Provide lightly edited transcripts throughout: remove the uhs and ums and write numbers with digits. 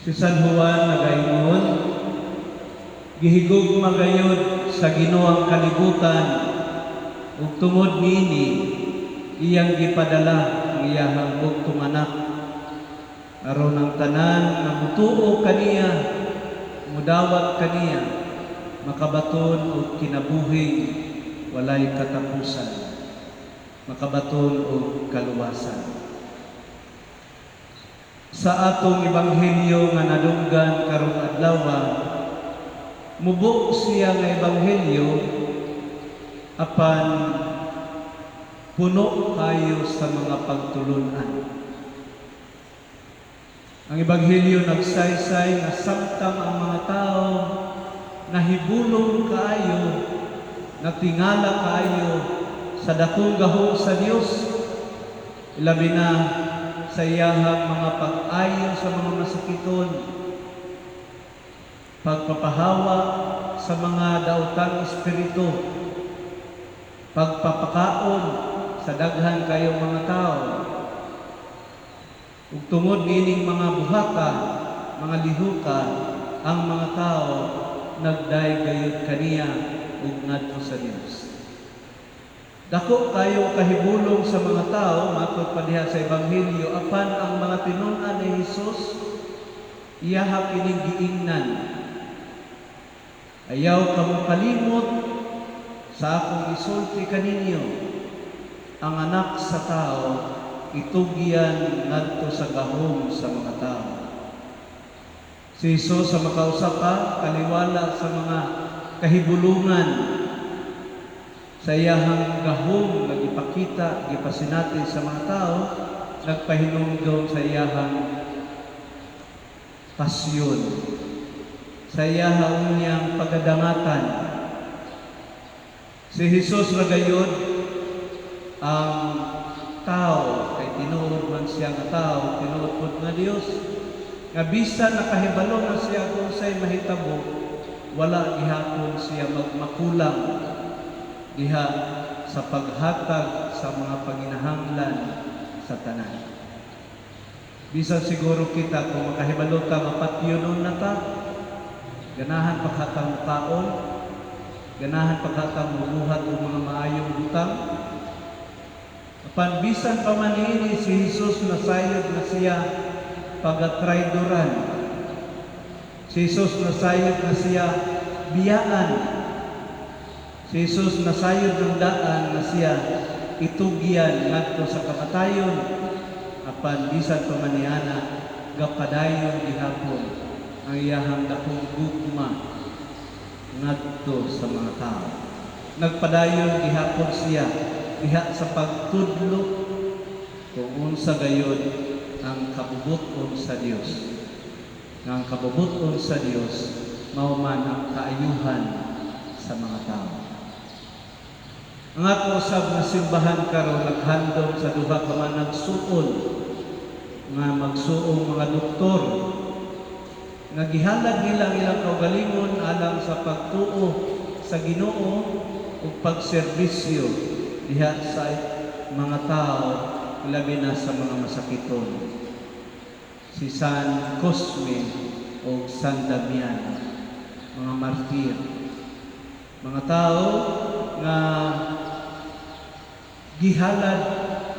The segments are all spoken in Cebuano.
Si San Juan nagaingon, "Gihigugma gayud sa Ginoo ang kalibutan ug tungod niini iyang gipadala ang iyahang bugtong Anak aron ang tanan nga mutuo kaniya, mudawat kaniya, makabaton og kinabuhing walay katapusan, makabaton og kaluwasan." Sa atong ebanghelyo nga nadunggan karong adlaw, mubo siya nga ebanghelyo apan puno kayo sa mga pagtulunan. Ang ebanghelyo nagsaysay nga samtang ang mga tao nahibulong kaayo, natingala kaayo sa dakong gahom sa Dios, ilabi na sa iyahang mga pag-ayo sa mga masakiton, pagpapahawa sa mga daotang espiritu, pagpapakaon sa daghan kayong mga tao. Ug tungod niining mga buhata, mga lihuka, ang mga tao nagday gayud kaniya ug ngadto sa Dios. Dako kayo kahibulong sa mga tao, matod pa diha sa ebanghelyo, apan ang mga tinun-an ni Hesus iyaha kining giingnan: "Ayaw kamo kalimot sa akong isulti kaninyo. Ang Anak sa Tao itugyan ngadto sa gahom sa mga tao." Si Jesus sa makausa pa, kaliwala sa mga kahibulungan sa iyahang gahom nga gipakita, gipasinati sa mga tao, nagpahinumdom sa iyahang pasyon, sa iyahang niyang pagadangatan. Si Jesus ra gayud ang tao, kay tinuod man siya nga tao, tinuod pud nga Dios. Nga bisan nakahibalo na siya kung unsay mahitabo, wala gihapon siya magmakulang diha sa paghatag sa mga panginahanglan sa tanan. Bisan siguro kita, kung makahibalo ta mapatyonon na ta, ganahan pa katang kaon, ganahan pa katang mubuhat og mga maayong butang. Apan bisan pa man niini, si Jesus nasayod na siya pagatraydoran. Si Jesus nasayod na siya biyaan. Si Jesus nasayod ng daan na siya itugyan ngadto sa kamatayon. Apan bisan pa man niana, gapadayon gihapon ang iyahang dakong gugma ngadto sa mga tao. Nagpadayon gihapon siya diha sa pagtudlo kung unsa gayud ang kabubut-on sa Dios. Nga ang kabubut-on sa Dios mao man ang kaayuhan sa mga tao. Ang ato usab nga simbahan karon naghandom sa duha ka mga nagsuon nga magsuong mga doktor nga gihalad nila ang ilang kaugalingon alang sa pagtuo sa Ginoo ug pagserbisyo diha sa mga tao, labi na sa mga masakiton. Si San Cosme o San Damian, mga martir. Mga tao nga gihalad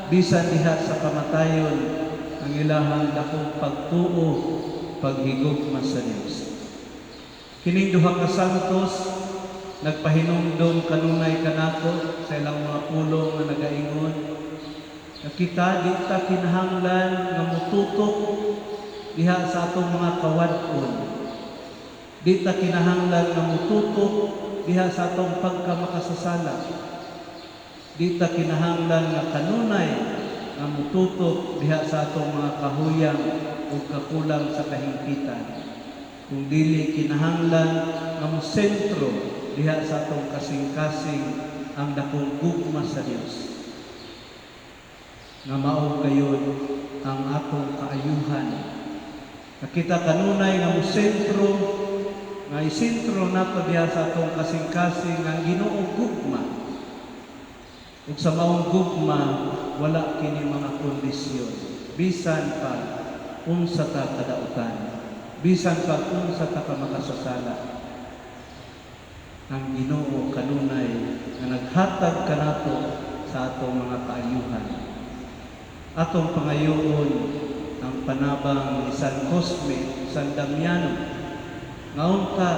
bisan diha sa kamatayon ang ilahang dakong pagtuo, paghigugma sa Dios. Kining duha ka santos nagpahinumdom kanunay kanato sa ilang mga pulong nga nagaingon nga kita di ta kinahanglan nga mututok diha sa atong mga kawad-on. Di ta kinahanglan nga mututok diha sa atong pagkamakasasala. Di ta kinahanglan nga kanunay nga mututok diha sa atong mga kahuyang ug kakulang sa kahingpitan. Kung dili kinahanglan nga mosentro diha sa atong kasing-kasing ang dakong gugma sa Dios. Nga mao gayud ang atong kaayuhan. Nakita kanunay nga mosentro, nga isentro nato diha sa atong kasing-kasing ang Ginoo gugma. Ug sa maong gugma wala kini mga kondisyon. Bisan pa unsa ta kadautan. Bisan pag unsa ta ka makasasala, ang Ginoo kanunay nga naghatag kanato sa atong mga kaayuhan. Atong pangayoon ang panabang ni San Cosme, San Damiano, nga unta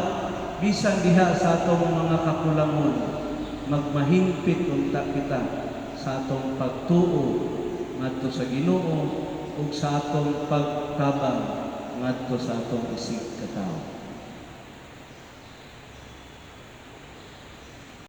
bisan diha sa atong mga kakulangon, magmahinpit unta kita sa atong pagtuo ngadto sa Ginoo ug sa atong pagtabang ngadto sa atong isig katawo.